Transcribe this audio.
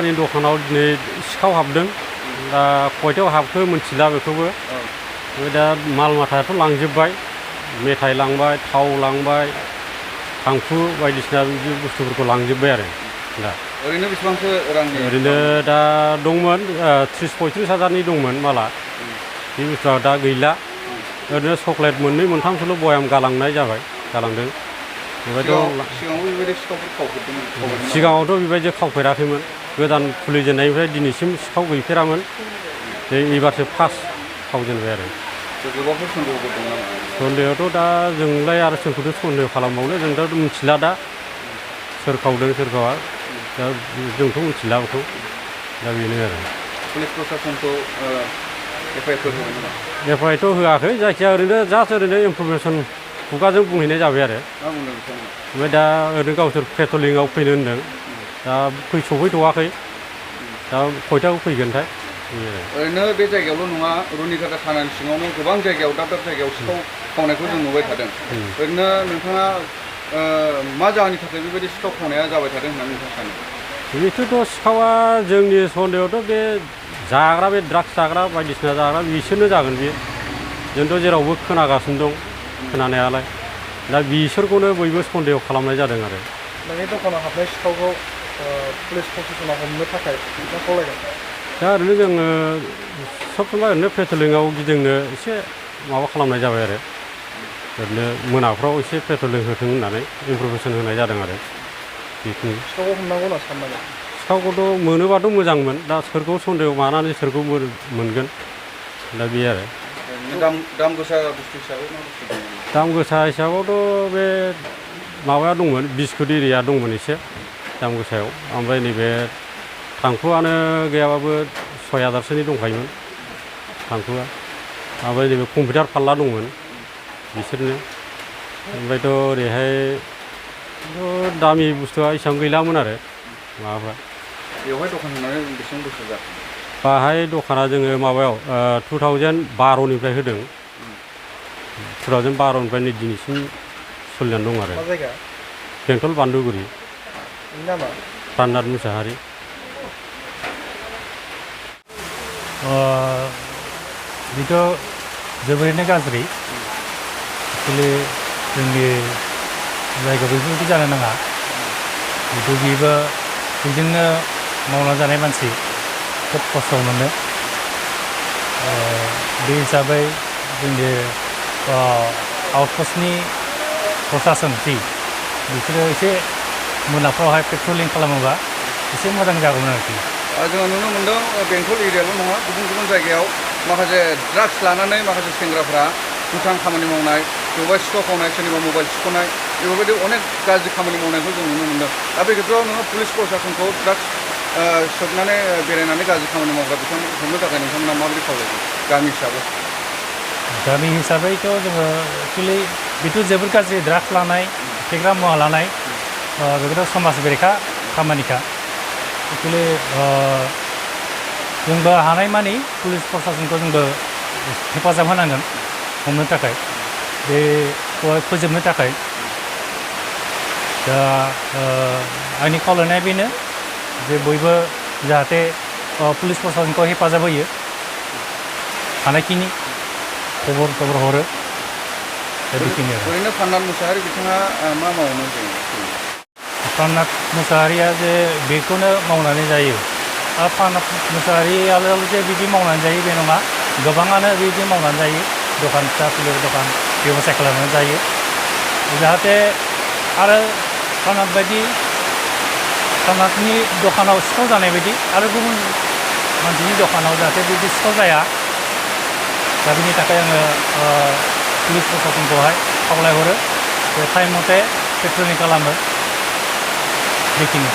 मालानि दखानाव दिनै सिखाव हाबदों दा खयथायाव हाबखो मिथिला बेखौबो ओमफ्राय दा माल माथायाथ' लांजोब्बाय मेथाइ लांबाय थाव लांबाय थांखु बायदिसिना बिदि बुस्थुफोरखौ लांजोब्बाय आरो दा ओरैनो बेसेबांसो रांनि ओरैनो दा दंमोन 30-35 हाजारनि दंमोन माला बे बुस्थुआ दा गैला ओरैनो चक्लेट मोननै मोनथामसोल' बयाम गालांदों सिगाङावथ' बेबायदि खावफेराखैमोन गोदान खुलिजेननायनिफ्राय दिनैसिम सिखाव गैफेरामोन एबारसो फार्स्ट खावजेनबाय आरो सन्देहआथ' दा जोंलाय आरो सोरखौथ' सन्देह खालामबावनो जों दा मिथिला दा सोर खावदों सोर खावा दा जोंथ' मिथिला बेखौ दा बेनो आरो पुलिस प्रसासनखौ एफआइआरथ' होआखै जायखिया ओरैनो जास्ट ओरैनो इनफरमेसन खुगाजों बुंहैनाय जाबाय आरो ओमफ्राय दा ओरैनो गावसोर पेट्रलिंआव फैनो होनदों दा सफैथ'वाखै दा खयथायाव फैगोनथाय ओरैनो बे जायगायावल' नङा रुनिकाटा थानानि सिङावनो गोबां जायगायाव दाब दाब जायगायाव सिखाव खावनायखौ जों नुबाय थादों ओरैनो नोंथाङा मा जाहोननि थाखाय बेबायदि सिखाव खावनाया जाबाय थादों होननानै नोंथाङा सानो बेथ' सिखावा जोंनि सन्देहआवथ' बे जाग्रा बे ड्राग्स जाग्रा बायदिसिना जाग्रा बिसोरनो जागोन बेयो जोंथ' जेरावबो खोनागासिनो दं खोनानायालाय दा बिसोरखौनो बयबो सन्देह खालामनाय जादों आरो नोंनि दखानाव हाबनाय सिखावखौ पुलिस प्रसासनाव हमनो थाखाय मा खावलायगोन दा ओरैनो जोङो सब समाय ओरैनो पेट्रलिंआव गिदिंनो एसे माबा खालामनाय जाबाय आरो ओरैनो मोनाफ्राव एसे पेट्रलिं होथों होननानै इनफरमेसन होनाय जादों आरो बेखिनि सिखावखौ हमनांगौ होनना साननानै सिखावखौथ' मोनोबाथ' मोजांमोन दा सोरखौ सन्देह मानानै सोरखौ मोनगोन दा बे आरो दाम गोसा बुस्थु हिसाबै दाम गोसा हिसाबावथ' बे माबाया दंमोन बिस्कुट एरिया दंमोन एसे दाम गोसायाव ओमफ्राय नैबे थांखुआनो गैयाबाबो 6,000सोनि दंखायोमोन थांखुआ ओमफ्राय नैबे कम्पिउटार फारला दंमोन बिसोरनो ओमफ्रायथ' ओरैहाय दामि बुस्थुआ एसेबां गैलामोन आरो माबाफ्रा बेवहाय दखान होनानै बेसेबां बोसोर जाखो बाहाय दखाना जोङो माबायाव 2012निफ्राय होदों 2012निफ्राय नै दिनैसिम सोलिनानै दं आरो बेंटल बान्दुगुरि प्राननाथ मुसाहारि बेथ' जोबोरैनो गाज्रि एक्सुवेलि जोंनि जायगायाव बेफोरबायदि जानो नाङा बेथ' बेबो बेजोंनो मावना जानाय मानसि खोब खस्थ' मोनो बे हिसाबै जोंनि आउटपस्टनि प्रसासन बिसोरो एसे मोनाफ्रावहाय पेट्रलिं खालामोबा एसे मोजां जागौमोन आरोखि जोङो नुनो मोन्दों बेंटल एरियाल' नङा गुबुन गुबुन जायगायाव माखासे ड्राग्स लानानै माखासे सेंग्राफ्रा दुथां खामानि मावनाय बबेबा सिखाव खावनाय सोरनिबा मबाइल सिख'नाय बेफोरबायदि अनेक गाज्रि खामानि मावनायखौ जों नुनो मोन्दों दा बे खेत्रआव नोङो पुलिस प्रसासनखौ ड्राग्स सोबनानै बेरायनानै गाज्रि खामानि मावग्रा बिथांमोन हमनो थाखाय नोंथांमोना माबायदि खावलायगोन गामि हिसाबै जोङो एक्सुवेलि बेथ' जोबोर गाज्रि ड्राग्स लानाय फेग्रा मुवा लानाय बेखौथ' समाज बेरेखा खामानिखा एक्सुवेलि जोंबो हानायमानि पुलिस प्रसासनखौ जोंबो हेफाजाब होनांगोन हमनो थाखाय बेखौहाय फोजोबनो थाखाय दा आंनि खावलायनाया बेनो जे बयबो जाहाथे पुलिस प्रसासनखौ हेफाजाब होयो हानायखिनि खबर हरो दा बेखिनि ओरैनो प्राननाथ मुसाहारि बिथाङा मा मावोमोन प्राननाथ मुसाहारिया जे बेखौनो मावनानै जायो प्राननाथ मुसाहारियाल' जे बिदि मावनानै जायो बे नङा गोबाङानो बिदि मावनानै जायो दखान फिसा फिलौ दखान बेब'साय खालामनानै जायो जाहाथे आरो प्राननाथनि दखानाव सिखाव जानाय बायदि आरो गुबुन मानसिनि दखानाव जाहाथे बिदि सिखाव जाया दा बिनि थाखाय आङो पुलिस प्रसासनखौहाय खावलायहरो जे टाइम मथे पेट्रलिं खालामो बेखिनि